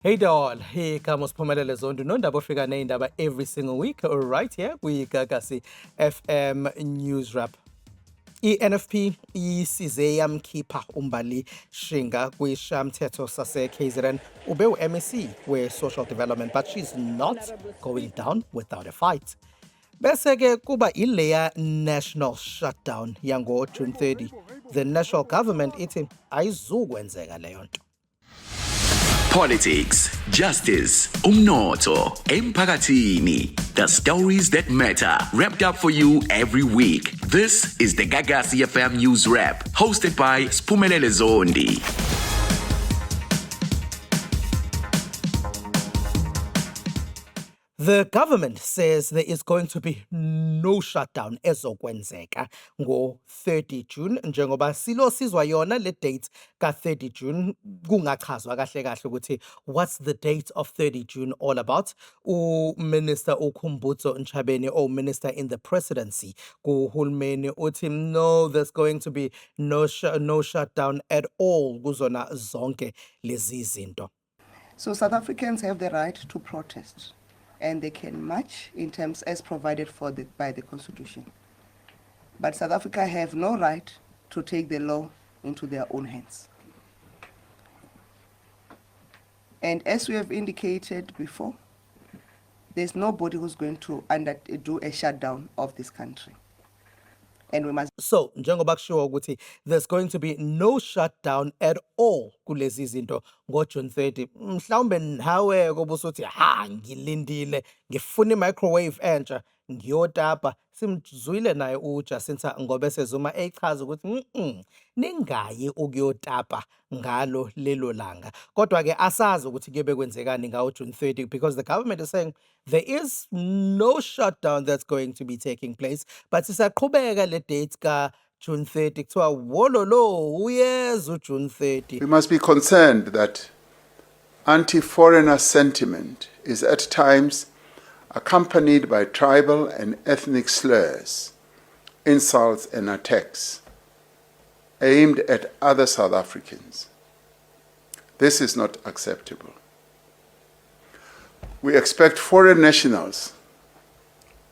Hey doll, igama uSiphumelele Zondo nondaba ofika ney'ndaba every single week right here kwiGagasi FM News Wrap. I-NFP isize yamkhipha uMbali Shinga kwishamthetho sase-KZN ube u-MEC we-Social Development, but she's not going down without a fight. Bese-ke kuba ileya national shutdown yango-June 30. The national government ithi ayizukwenzeka leyo nto. Politics, justice, umnotho, emphakathini. The stories that matter, wrapped up for you every week. This is the Gagasi FM News Wrap, hosted by Spumelele Zondi. The government says there is going to be no shutdown ezokwenzeka ngo-30 June, njengoba silo sizwa yona le date ka-30 June kungachazwa kahle kahle ukuthi what's the date of 30 June all about. UMinister uKhumbudzo Ntshavheni, o-Minister in the Presidency kuhulumeni, uthi no, there's going to be no shutdown at all kuzona zonke lezi zinto. So South Africans have the right to protest and they can march in terms as provided for by the Constitution. But South Africa have no right to take the law into their own hands. And as we have indicated before, there's nobody who's going to do a shutdown of this country. And we must So njengoba kushiwo ukuthi there's going to be no shutdown at all kulezi zinto ngoJune 30, mhlawumbe nawe kobusuthi ha ngilindile ngifuna i-microwave entsha ngiyotapa. Simzwile naye uJacinta Ngobese Zuma echaza ukuthi ningayi ukuyotapa ngalo lelo langa. Kodwa ke asazi ukuthi kuyobe kwenzekani ngawo June 30, because the government is saying there is no shutdown that's going to be taking place, but sisaqhubeka le date ka June 30, kuthiwa wololo uyeza uJune 30. We must be concerned that anti-foreigner sentiment is at times accompanied by tribal and ethnic slurs, insults and attacks aimed at other South Africans. This is not acceptable. We expect foreign nationals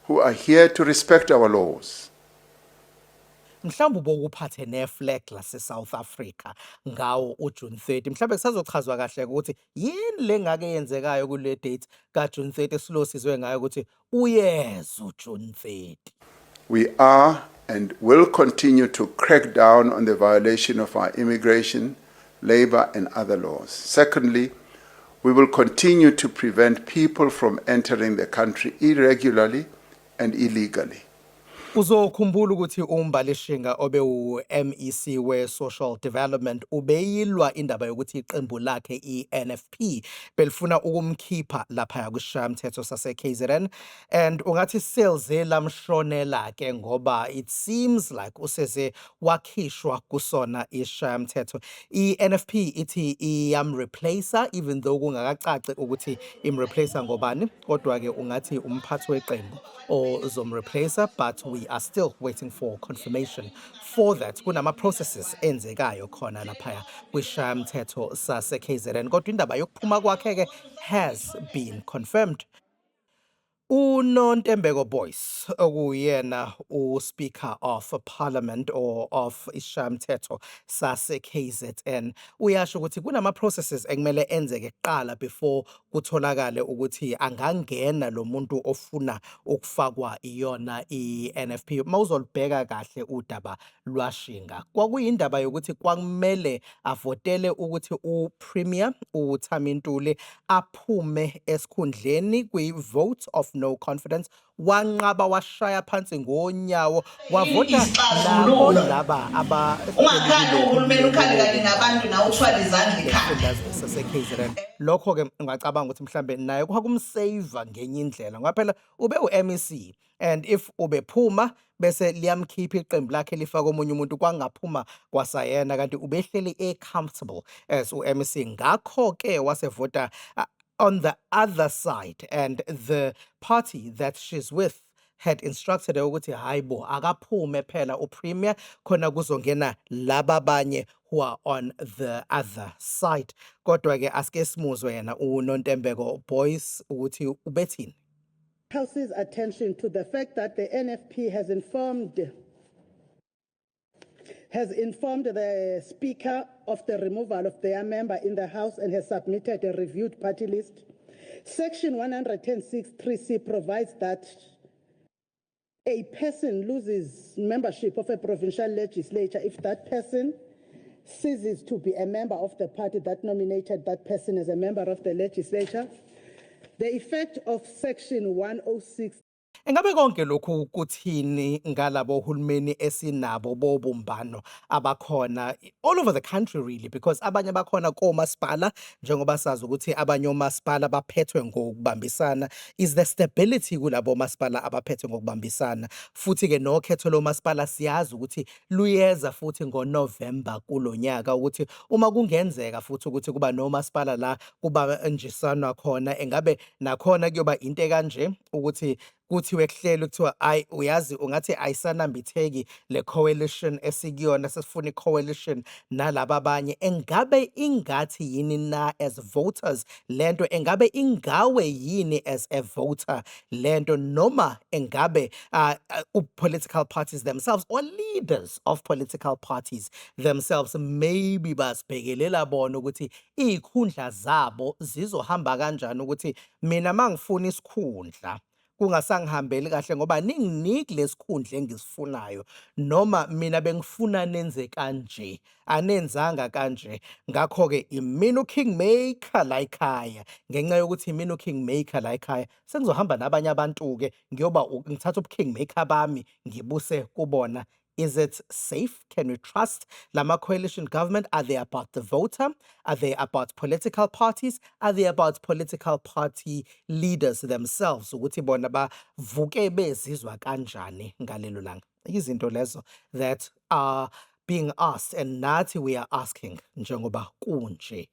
who are here to respect our laws. Mhlawumbe ubokuphathe ne-flag lase-South Africa ngawo uJune 30. Mhlawumbe kusazochazwa kahle ukuthi yini le ngake yenzekayo kule date kaJune 30 silo sizwe ngayo ukuthi uyeza uJune 30. We are and will continue to crack down on the violation of our immigration, labor and other laws. Secondly, we will continue to prevent people from entering the country irregularly and illegally. Uzokhumbula ukuthi uMbali Shinga obe u-MEC we-Social Development ubeyilwa indaba yokuthi iqembu lakhe i-NFP belifuna ukumkhipha laphaya kwisishayamthetho sase-KZN, and ungathi selze lamshonela ke ngoba it seems like useze wakhishwa kusona isishayamthetho. I-NFP ithi iyamreplacer, even though kungakacaci ukuthi imreplacer ngobani, kodwa ke ungathi umphathi weqembu ozomreplacer, but we are still waiting for confirmation for that. Kunama processes enzekayo khona laphaya kwishayamthetho sase-KZN, kodwa indaba yokuphuma kwakhe ke has been confirmed. UNontembeko Boyce, okuyena uSpeaker of Parliament or of isishayamthetho sase-KZN, uyasho ukuthi kunama processes ekumele enzeke kuqala before kutholakale ukuthi angangena lo muntu ofuna ukufakwa iyona i-NFP. Mawuzolibheka kahle udaba lwaShinga, kwakuyindaba yokuthi kwakumele avotele ukuthi uPremier uThami Ntuli aphume esikhundleni kwi-vote of no confidence. Wanqaba, washaya phansi ngonyawo, wavota nabo laba aba Ungakhali uhulumeni ukhale kanye nabantu nawe uthwale izandla ekhanda. Sase-KZN. Lokho ke ungacabanga ukuthi mhlambe naye kwakumsave ngenye indlela, ngoba phela ube u-MEC, and if ubephuma bese liyamkhipha iqembu lakhe lifaka omunye umuntu, kwangaphuma kwasayena, kanti ubehleli e-comfortable as u-MEC. Ngakho ke wasevota on the other side, and the party that she's with had instructed her ukuthi hayibo akaphume phela uPremier khona kuzongena laba abanye who are on the other side. Kodwa ke asike simuzwe yena uNontembeko Boyce ukuthi ubethini. House's attention to the fact that the NFP has informed the Speaker of the removal of their member in the House and has submitted a reviewed party list. Section 106.3c provides that a person loses membership of a provincial legislature if that person ceases to be a member of the party that nominated that person as a member of the legislature. The effect of section 106 Engabe konke lokhu kuthini ngalabo hulumeni esinabo bobumbano abakhona all over the country, really, because abanye bakhona komasipala, njengoba sazi ukuthi abanye omasipala baphethwe ngokubambisana? Is the stability kulabo masipala abaphethwe ngokubambisana? Futhi ke nokhetho lomasipala siyazi ukuthi luyeza futhi ngoNovember kulonyaka, ukuthi uma kungenzeka futhi ukuthi kuba nomasipala la kubanjisanwa khona, engabe nakhona kuyoba into ekanje ukuthi kuthiwe kuhlelwe kuthiwa, ayi, uyazi, ungathi ayisanambitheki le coalition esikuyona, sesifuna i-coalition nalaba abanye? Engabe ingathi yini na as voters lento? Engabe ingawe yini as a voter lento, noma engabe political parties themselves or leaders of political parties themselves maybe basibhekelela bona ukuthi iy'khundla zabo zizohamba kanjani, ukuthi mina mangifuna isikhundla kungasangihambeli kahle ngoba ninginiki lesikhundla engisifunayo, noma mina bengifuna nenze kanje, anenzanga kanje, ngakho-ke imina u-kingmaker la ekhaya. Ngenxa yokuthi imina u-kingmaker la ekhaya, sengizohamba nabanye abantu-ke, ngiyoba ngithatha ubu-kingmaker bami ngibuse kubona. Is it safe? Can we trust lama coalition government? Are they about the voter? Are they about political parties? Are they about political party leaders themselves, ukuthi bona bavuke bezizwa kanjani ngalelo langa? Izinto lezo that are being asked, and nathi we are asking njengoba kunje.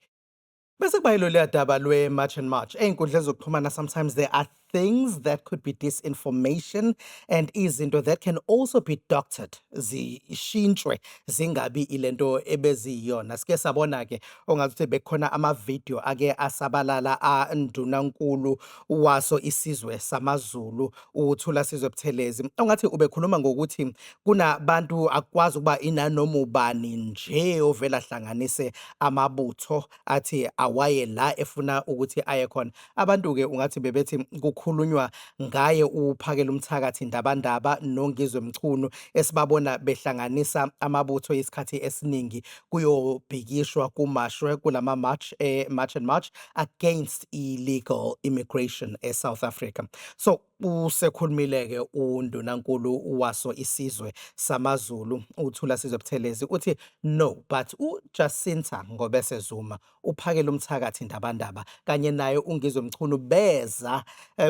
Bese kuba yilo leya daba lwe-March and March. Ey'nkundleni zokuxhumana, sometimes there are things that could be disinformation and izinto that can also be doctored, zishintshwe zingabi ilento ebeziyiyona. Sike sabona-ke ongathi bekukhona amavidiyo ake asabalala andunankulu waso isizwe samaZulu, uThulasizwe Buthelezi, ongathi ubekhuluma ngokuthi kunabantu akukwazi ukuba inanoma ubani nje ovela ahlanganise amabutho athi awaye la efuna ukuthi aye khona. Abantu-ke ungathi bebethi kukhulunywa ngaye uPhakela umthakathi Ndabandaba noNgizwe Mchunu, esibabona behlanganisa amabutho isikhathi esiningi kuyobhikishwa, kumashwe kulama march, March and March against illegal immigration eSouth Africa. So usekhulumile-ke undunankulu waso isizwe samaZulu, uThulasizwe Buthelezi, uthi no, but uJacinta Ngobese Zuma, uPhakela umthakathi Ndabandaba kanye naye uNgizwe Mchunu beza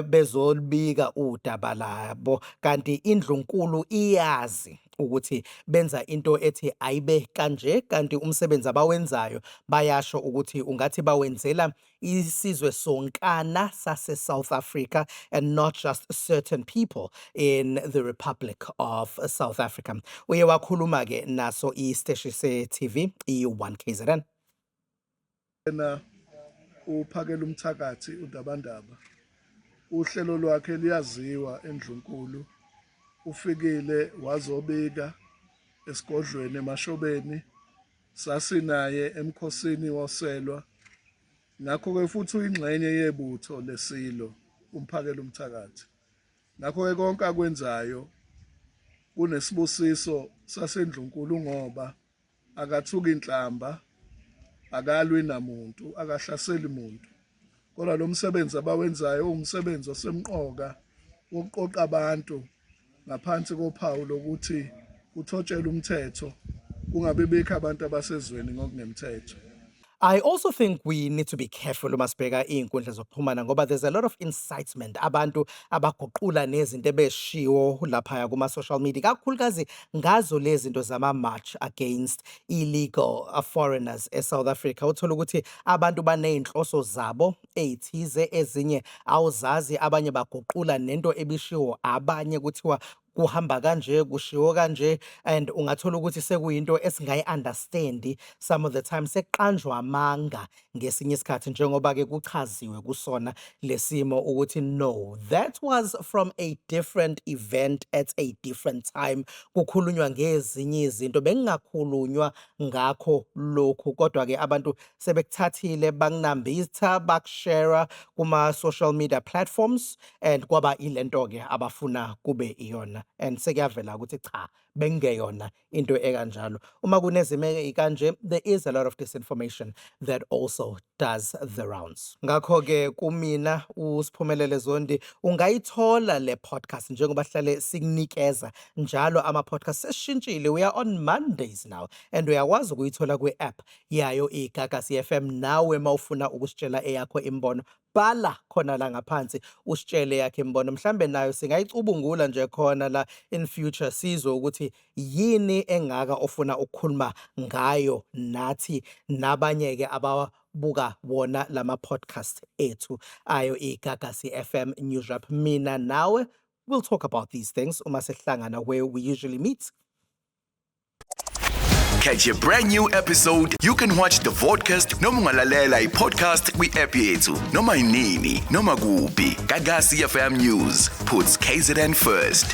bezolibika udaba labo, kanti indlunkulu iyazi ukuthi benza into ethi ayibe kanje, kanti umsebenzi abawenzayo bayasho ukuthi ungathi bawenzela isizwe sonkana sase-South Africa and not just certain people in the Republic of South Africa. Uye wakhuluma-ke naso isiteshi se-TV i-1 KZN. Yena uPhakela umthakathi uNdabandaba, uhlelo lwakhe liyaziwa endlunkulu. Ufikile wazobika esigodlweni eMashobeni, sasinaye emkhosini woselwa. Ngakho-ke futhi uyingxenye yebutho lesilo umphakela umthakathi. Ngakho-ke konke akwenzayo kunesibusiso sasendlunkulu, ngoba akathuki inhlamba, akalwi namuntu, akahlaseli muntu, kodwa lo msebenzi abawenzayo uwumsebenzi osemqoka wokuqoqa abantu ngaphansi kophawu lokuthi kuthotshelwe umthetho, kungabi bikho abantu abasezweni ngokungemthetho. I also think we need to be careful uma sibheka iy'nkundla zokuxhumana, ngoba there's a lot of incitement, abantu abaguqula nezinto ebeshiwo laphaya kuma-social media, kakhulukazi ngazo lezi zinto zama-march against illegal foreigners e-South Africa. Uthola ukuthi abantu baney'nhloso zabo ey'thize, ezinye awuzazi, abanye baguqula nento ebishiwo abanye, kuthiwa Kuhamba kanje, kushiwo kanje, and ungathola ukuthi sekuyinto esingayi-understandi some of the time, sekuqanjwa amanga ngesinye isikhathi, njengoba-ke kuchaziwe kusona lesimo ukuthi no, that was from a different event at a different time, kukhulunywa ngezinye izinto, bengingakhulunywa ngakho lokhu. Kodwa-ke abantu sebekuthathile, bakunambitha, bakushare kuma-social media platforms and kwaba ilento-ke abafuna kube iyona, and sekuyavela ukuthi cha, bekungeyona into ekanjalo. Uma kunezimo ey'kanje, there is a lot of disinformation that also does the rounds. Ngakho-ke kumina uSiphumelele Zondi, ungayithola le podcast njengoba sihlale sikunikeza njalo ama-podcast. Sesishintshile, we are on Mondays now, and uyakwazi ukuyithola kwi-app yayo iGagasi FM. Nawe mawufuna ukusitshela eyakho imibono, bhala khona la ngaphansi, usitshele yakhe imibono, mhlambe nayo singayicubungula nje khona la in future, sizwe ukuthi yini engaka ofuna ukukhuluma ngayo nathi nabanye-ke ababuka wona lama podcast ethu ayo iGagasi FM News Wrap. Mina nawe we'll talk about these things uma sihlangana where we usually meet. Catch a brand new episode. You can watch the vodcast noma ungalalela i-podcast kwi-app yethu noma inini noma kuphi. Gagasi FM News puts KZN first.